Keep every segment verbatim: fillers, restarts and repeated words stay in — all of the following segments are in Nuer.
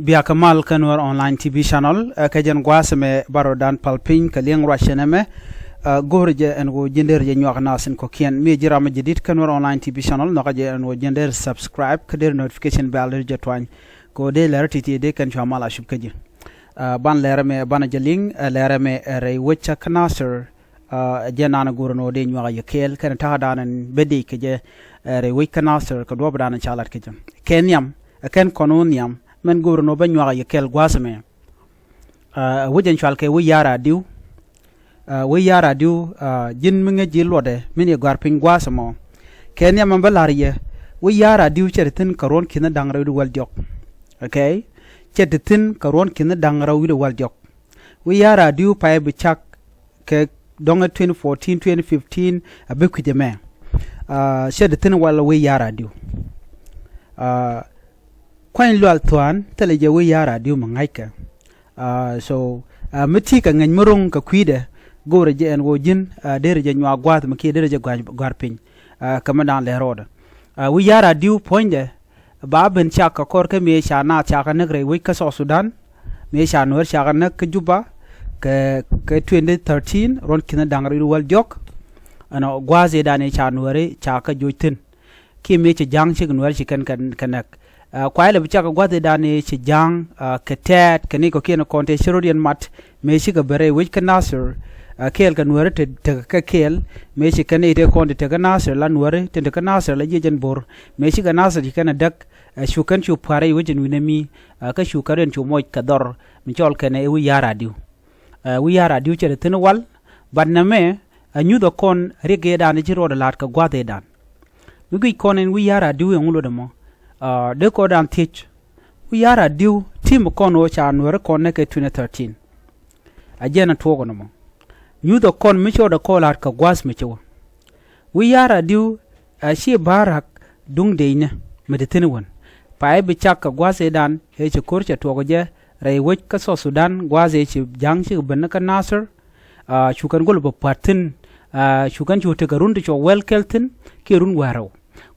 Biakä mal kä Nuɛr Online T V Channel, ɛ, kɛ jɛn gua̱a̱th ɛmɛ bärɔdan pal piny kɛ liɛŋ ruac ɛn ɛmɛ. Ɛ, go̱o̱rɛ jɛ ɛn ɣöö ji̱n derɛ jɛ nyuak naath in kɔ̱kiɛn. Mi ji̱ ram mi jɛ di̱t kä Nuɛr Online T V Channel, nhɔkä jɛ ɛn ɣöö ji̱n derɛ subscribe kä derɛ notification bell derɛ jɛ tuany. Kɛ ɣöö dee lɛr ti̱ti̱ dee kɛn cua mal a cup kä ji̱. Ɛ, ban lɛr ɛmɛ banɛ jɛ liŋ, ɛ, lɛr ɛmɛ ɛ rɛy wec kä Nasir. Ɛ, jɛ naan go̱o̱rɛ nɔ dee nyuak a yɛ kɛɛl kɛn ta̱a̱ daanɛ bɛ dee kɛ jɛ, ɛ, rɛy wec kä Nasir kɛ duɔ̱ɔ̱p daanɛ ca lat kɛ jɛ. Kɛ nhiam, ɛ kɛn kɔn wä nhiam, mɛn go̱o̱rɛ nɔ bɛ nyuak a yɛ kɛɛl gua̱a̱th ɛmɛ. Ɛ, wec ɛn cual kɛ wec ya̱r a diw. Ɛ, wec ya̱r a di̱w, ɛ, ji̱n mi ŋäc ji̱ luɔtdɛ mi ni gɔ̱a̱r piny gua̱a̱th ɛmɔ. Kɛ nhiam ɛn bä la̱r yɛ, wec ya̱r a di̱w cɛ ti thi̱n kɛ ruɔ̱n ki̱n da̱ŋ rɛw wi̱cdɛ wäl diɔ̱k. Okay? Cɛ ti thi̱n kɛ ruɔ̱n ki̱n da̱ŋ rɛw wi̱cdɛ wäl diɔ̱k. Wec ya̱r a di̱w pay bi cak kɛ dɔ̱ŋɛ twenty fourteen, twenty fifteen, a bi kui̱c ɛmɛ. Ɛ, cɛ ti thi̱n wal wec ya̱r a di̱w. Ɛ, kuany lual thua̱a̱n thilɛ jɛ wec ya̱r a di̱w mi ŋa̱ckɛ. Ɛ, so, ɛ, mi ti kɛ ŋäc mi ro̱ŋ kɛ kui̱dɛ, go̱o̱rɛ jɛ ɛn ɣöö ji̱n, ɛ, derɛ jɛ nyuak gua̱a̱th mi kiɛ derɛ jɛ gɔ̱a̱r, gɔ̱a̱r piny, ɛ, kɛ mi da̱a̱n lɛ rɔɔdɛ. Ɛ, wec ya̱r a di̱w puɔ̱nydɛ ba ben cak kɛ kɔr kä mëë ca naath cakɛ näk rɛy wec kä South Sudan, mëë ca Nuɛr cakɛ näk kä Juba, kɛ, kɛ twenty thirteen, ruɔ̱n ki̱n da̱ŋ rɛw wi̱cdɛ wäl diɔ̱k. Ɛnɔ gua̱a̱th ëëdan ëë ca Nuɛri cakɛ joc thi̱n. Kiɛ mëë ci ja̱ŋ cik Nuɛr ci kɛn kɛ, kɛ näk. Ɛ, kuay lɛ bi cak gua̱th i̱ dan i̱ ci ja̱ŋ, ɛ, kɛ tɛɛt kɛ ni kɔ̱kiɛn kɔn tëë ci rot yɛn mat mëë cikɛ ben rɛy wec kä Nasir. Ɛ, kɛɛl kɛ Nuɛri te, tekɛ kɛ kɛɛl mëë ci kɛn i̱ tëë kɔn ti tekɛ Nasir la Nuɛri tin tekɛ Nasir la jiɛc ɛn bo̱r. Mëë cikɛ Nasir ci kɛn ɛ däk, ɛ, cu kɛn cu pua̱r rɛy wec ɛn wi̱nɛ mi, ɛ, kä cu kɛn rɛn cu moc kɛ dhɔr mi cɔl kɛn ɛ wec ya̱r a di̱w. Ɛ, wec ya̱r a di̱w cɛ te thi̱n wal, but nɛmɛ, ɛ, nyuthɛ kɔn riɛk ëëdan i̱ ci ruɔdɛ la̱t kɛ gua̱th ëëdan. Mi guic kɔn ɛn wec ya̱r a di̱w ɛŋu luɔtdɛ mɔ, ɛ, dee kɔn dan thiec. Wec ya̱r a di̱w tim kɔn ɣöö ca Nuɛri kɔn näk kɛ twenty thirteen. A jɛn a tuɔɔk ɛn ɛmɔ. Nyuthɛ kɔn mi cɔɔdɛ kɔn la̱t kɛ gua̱th mi ci wä. Wec ya̱r a di̱w, ɛ, ci ba̱a̱ rak duŋ dëëcnɛ mi te thi̱n wän. Pay bi cak kɛ gua̱th ëëdan ëë ci ko̱r cɛ tuɔɔk jɛ rɛy wec kä South Sudan gua̱th ëë ci ja̱ŋ cikɛ ben kä Nasir. Ɛ, cu kɛn go̱l bɛ pua̱t thi̱n, ɛ, cu kɛn cu tekɛ run ti cuɔ wɛl kɛl thi̱n kiɛ run wäl rɛw.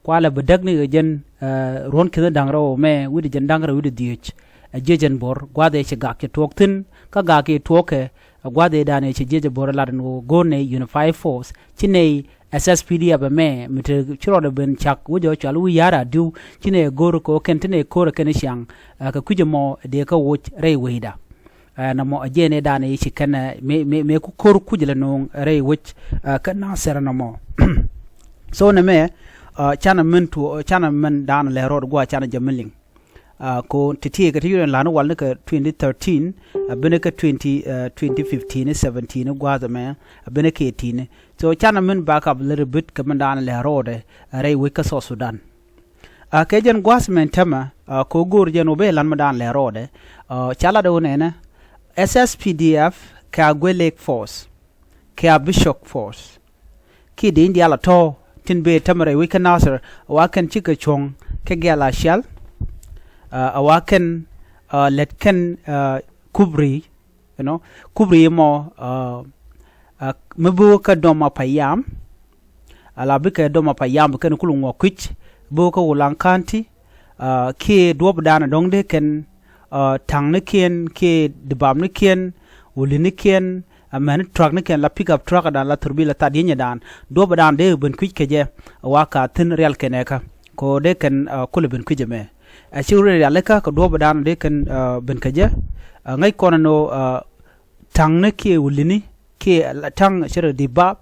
Kualɛ bi däk ni kɛ jɛn, ɛ, ruɔ̱n ki̱n da̱ŋ rɛw mɛ wi̱cdɛ jɛn da̱ŋ rɛw wi̱cdɛ dhieec. Ɛ jiɛc ɛn bo̱r gua̱th ëë ci gak cɛ tuɔɔk thi̱n kä gak i̱ tuɔɔkɛ, ɛ, gua̱th ëëdan ëë ci jiɛc ɛ bo̱r ɛ lat ɛn ɣöö go̱o̱r nɛy Unified Force ci nɛy S S P D F ɛmɛ mi te ci rɔɔdɛ ben cak wec ɛ cual wec ya̱r a di̱w ci nɛy ɛ go̱o̱r kɛ ɣöö kɛn ti nɛy ko̱r ɛ kɛn i̱ ciaŋ, ɛ, kɛ kui̱c ɛmɔ ɛ dee kä woc rɛy wecda. Ɛ, nɔmɔ ɛ jɛn ëëdan i̱ ci kɛn, ɛ, mëë, mëë, mëë ku ko̱r kuc lɛ no̱o̱ŋ rɛy wec, ɛ, kä Nasir nɔmɔ. So nɛmɛ, ɛ, canɛ mɛn tuɔ, canɛ mɛn da̱a̱n lɛ rɔɔd gua̱a̱ canɛ jɛ mi liŋ. Ɛ, ko ti ti kɛ ti yɔn lan wal ni kɛ twenty thirteen, ɛ, ben kɛ twenty, ɛ, twenty fifteen, seventeen gua̱a̱th ɛmɛ, ɛ, ben kɛ eighteen. So canɛ mɛn back up little bit kɛ mɛn da̱a̱n lɛ rɔɔdɛ, ɛ, rɛy wec kä South Sudan. Ɛ, kɛ jɛn gua̱a̱th mɛn tämɛ, ɛ, kɛ ɣöö go̱o̱r jɛn wä ben lan mi da̱a̱n lɛ rɔɔdɛ, ɛ, ca lat ɣöö nɛnɛ, S S P D F kɛ Agwelek Force, kɛ Abishok Force. Kiɛ dee in diaal a tɔ̱ tin bëë tämɛ rɛy wec kä Nasir, ɛ wa kɛn cikɛ cuɔ̱ŋ kɛ gɛl a cial, ɛ, ɛ wa kɛn, ɛ, lät kɛn, ɛ, Kubri, you know, Kubri mɔ, ɛ, ɛ, mi bi wä kä Doma Payam, ala bikɛ Doma Payam bi kɛn kul ŋuɔk kui̱c, bi wä kä Wulaŋ County, ɛ, kiɛ duɔ̱ɔ̱pdan dɔ̱ŋ dee kɛn, ɛ, ta̱ŋnikiɛn kiɛ dibamnikiɛn, wuli̱nikiɛn, ɛ, mɛn trucknikiɛn la pick up truckdan la thurbil la that yinyɛdan, duɔ̱ɔ̱pdan dee ben kui̱c kɛ jɛ, ɛ wa ka thi̱n rial kɛn ɛkä. Kɛ ɣöö dee kɛn, ɛ, kulɛ ben kui̱c ɛmɛ. Ɛ ci wä rialikä kɛ duɔ̱ɔ̱pdan dee kɛn, ɛ, ben kɛ jɛ. Ɛ, ŋäc kɔn ɛn ɣöö, ɛ, ta̱ŋni kiɛ wuli̱ni kiɛ, ɛ, ta̱ŋ cɛ rɛ di bap.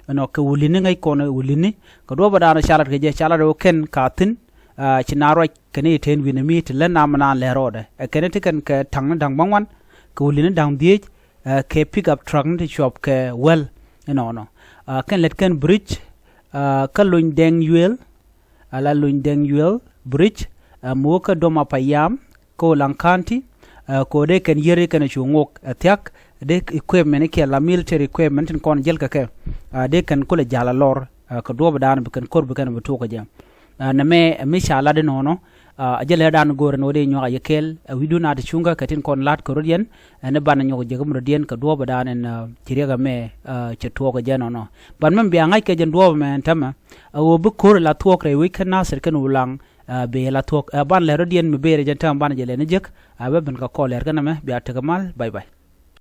Ɛnɔ kɛ wuli̱ni ŋäc kɔn wuli̱ni. Kɛ duɔ̱ɔ̱pdan ca lat kɛ jɛ ca lat ɣöö kɛn ka thi̱n, ɛ, ci na ruac kɛn i̱ tɛn wi̱nɛ mi ti lät na mi naan lɛ rɔɔdɛ. Ɛ kɛn ti kɛn kɛ ta̱ŋni da̱ŋ bäŋuan, kɛ wuli̱ni da̱ŋ dhieec, ɛ, kɛ pick up truckni ti cuɔp kɛ wäl. Ɛnɔnɔ. Ɛ, kɛn lät kɛn bridge, ɛ, kä Lony Dɛŋ Yuël, ala Lony Dɛŋ Yuël bridge, ɛ, mi wä kä Doma Payam, kä Wulaŋ County, ɛ, kɛ ɣöö dee kɛn yier i̱ kɛn cu ŋuɔk, ɛ, thia̱k, dee equipment i̱ kiɛ la military equipment tin kɔn jiɛl kɛ kɛ, ɛ, dee kɛn kulɛ ja̱l a lɔr, ɛ, kɛ duɔ̱ɔ̱pdan bi kɛn ko̱r bi kɛn bi tuɔk kɛ jɛ. Ɛ, nɛmɛ, ɛ, mi ca lat inɔnɔ, ɛ, a jɛ lɛrdan go̱o̱r ɛn ɣöö dee nyuak a yɛ kɛɛl, ɛ, wi̱cdun a ti cuŋkä kɛ tin kɔn la̱t kɛ rɔ̱diɛn, ɛn i̱ banɛ nyuɔk jɛ kä mi rɔ̱diɛn kɛ duɔ̱ɔ̱pdan ɛn, ɛ, ci riɛk ɛmɛ, ɛ, cɛ tuɔɔk kɛ jɛ nɔnɔ. Ban mɛn bia ŋa̱c kɛ jɛn duɔ̱ɔ̱p ɛmɛ ɛn tämɛ, ɛ ɣöö bi ko̱r la thuɔɔk rɛy wec kä Nasir kɛn Wulaŋ, Ɛ bɛ la thuɔ̱k ɛ ban lɛ rɔ̱diɛn mi bɛ rɛ jɛn tɛm ban jɛ lɛ ni jek. Ɛ bɛ ben kɛ kɔl lɛr kɛ nɛmɛ bia tekɛ mal. Bye bye.